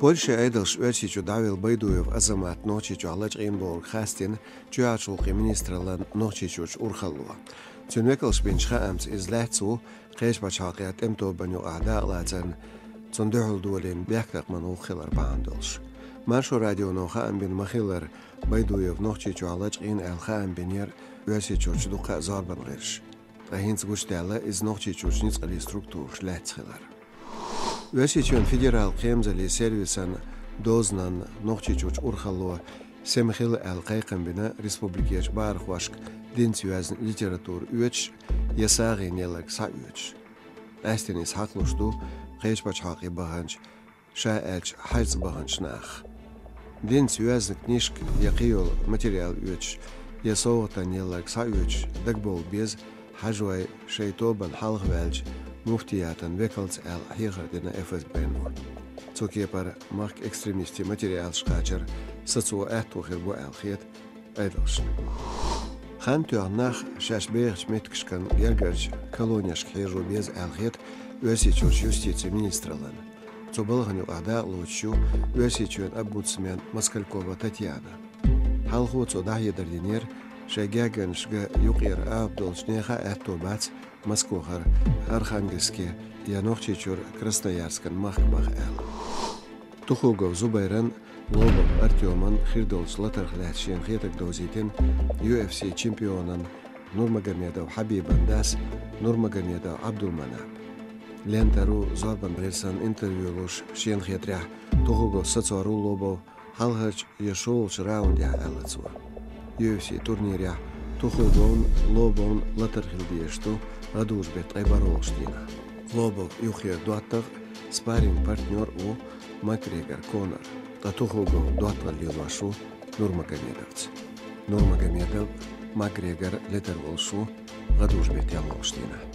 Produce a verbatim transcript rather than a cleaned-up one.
Польшин Ӏедалш Оьрсийчу дӀавелла Байдуев Азамат Нохчийчохь лачкъийна бохург хастийна чоьхьарчу гӀуллакхийн министраллан Нохчийчуьрчу урхалло. Цуьнан векалша бинчу хаамца, иза лаьцна ву кхечу пачхьалкхан тӀеман тобанна юкъахь дакъалацарна, цунна дуьхьал долийна бехктакхаман гӀуллакх хилар бахьана долуш. Маршо радионо хаам бина ма-хиллара, Байдуев Нохчийчохь лачкъийна аьлла хаам бинера Оьрсийчуьрчу дуккха а зорбан гӀирсаша. Ткъа хӀинца гучудаьлла иза Нохчийчуьрчу ницкъаллин структураш лаьцна хилар. Оьрсийчоьнан федералан кхерамзаллин сервисан дозанан Нохчийчуьрчу урхалло сема хила аьлла кхайкхам бина республикерчу бахархошка динца йоьзна литература оьцуш я сагӀина елларг схьаоьцуш. Къаьсттина иза хьакхалуш ду кхечу пачхьалкхе баханчу, ша аьлча, хьаьжцӀа баханчу нахах. Динца йоьзна книжка я кхийолу материал оьцуш, я совгӀатана елларг схьаоьцуш дагабовла беза хьаьжой шайн тобанна хьалхаваьллачу муфтиятан векалца аьлла хьехар дина ФСБ-но. Цу кепара махкан экстремистийн материалаш кхачар сацо аьтто хир бу аьлла хета Ӏедалшна. Хан тоьхна нах шаьш бехачу меттигашкахь гергарчу колонешка хьежо беза аьлла хета Оьрсийчуьрчу юстицин министраллан. Цу балхана юкъахь дакъалоцуш ю Оьрсийчоьнан омбудсмен Москалькова Татьяна. Хьалхо цо дӀахьедар динера, шайн гергарнаш ган юккъера агӀо долчу нехан а аьтто бац Москохара Архангельске я Нохчийчуьра Красноярскана махка баха аьлла. Тухугов Зубайран, Лобов Артёман хир долчу латарх лаьцна шена хетарг довзийтина Ю Эф Си чемпионан Нурмагомедов Хьабибан дас Нурмагомедов Ӏабдулманап. Лентару зорбан гӀирсан интервью луш шена хетарехь, Тухугов сацор ву Лобов хьалхарчу я шолгӀачу раундехь, аьлла цо. Ю Эф Си турнирехь Тухуговн, Лобовн латар хила дезаш ду гӀадужу беттан ткъе бархӀолгӀачу дийнахь. Лобов юххера доттагӀ, спарринг-партнер а ву Макгрегор Конор, ткъа Тухугов доттагӀалла лелош ву Нурмагомедовца. Нурмагомедов, Макгрегор летар волуш ву гӀадужу беттан ялхолгӀачу дийнахь.